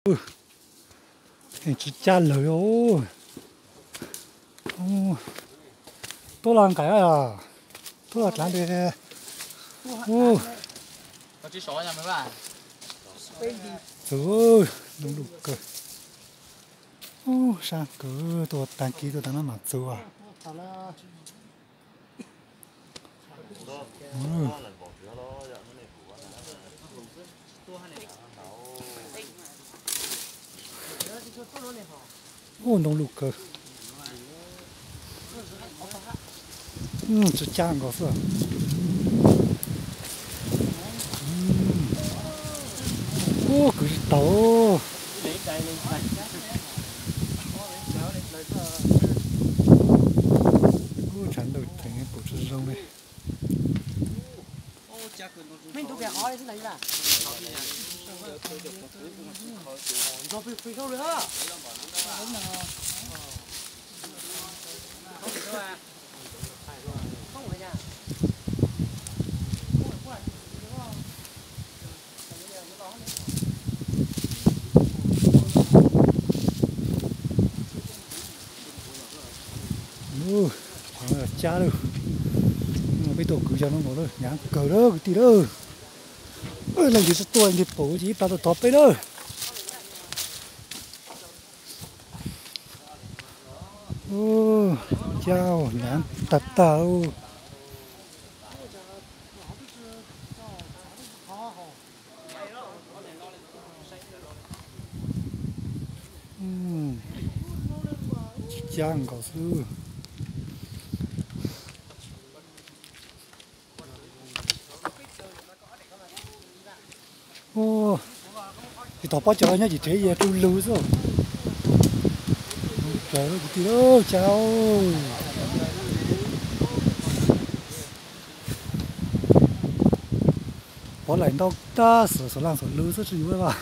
Tsis cab lawm os. Tuaj los nqaim, tuaj los dlav ntes. Txus, zoo lug kawg. Sab kawg, tuaj tag kis tuaj tag no mam txus. Ub, ntoo luj kawg. Tsis cab nkaus xwb. Ub, kwv tsis tau. Ub, tshav ntuj ceev pum tsis zoo li. Cab lawm. Peb tuaj kwv yog no nkaus lawm, hnyav kawg lawm kwv tij lawm. Leej twg tsis tuaj ntshe pom ces ib plag tuaj thov peb lawm. Cab hnyav tag tag. Tsis cab nkaus xwb. Tsis tau pob cov nyob tim tsev, yog rau lwg xwb. Raws kwv tij, cab. Pov laim ntau tag, xuav laaj xuav lwg xwb tsis yuav vas.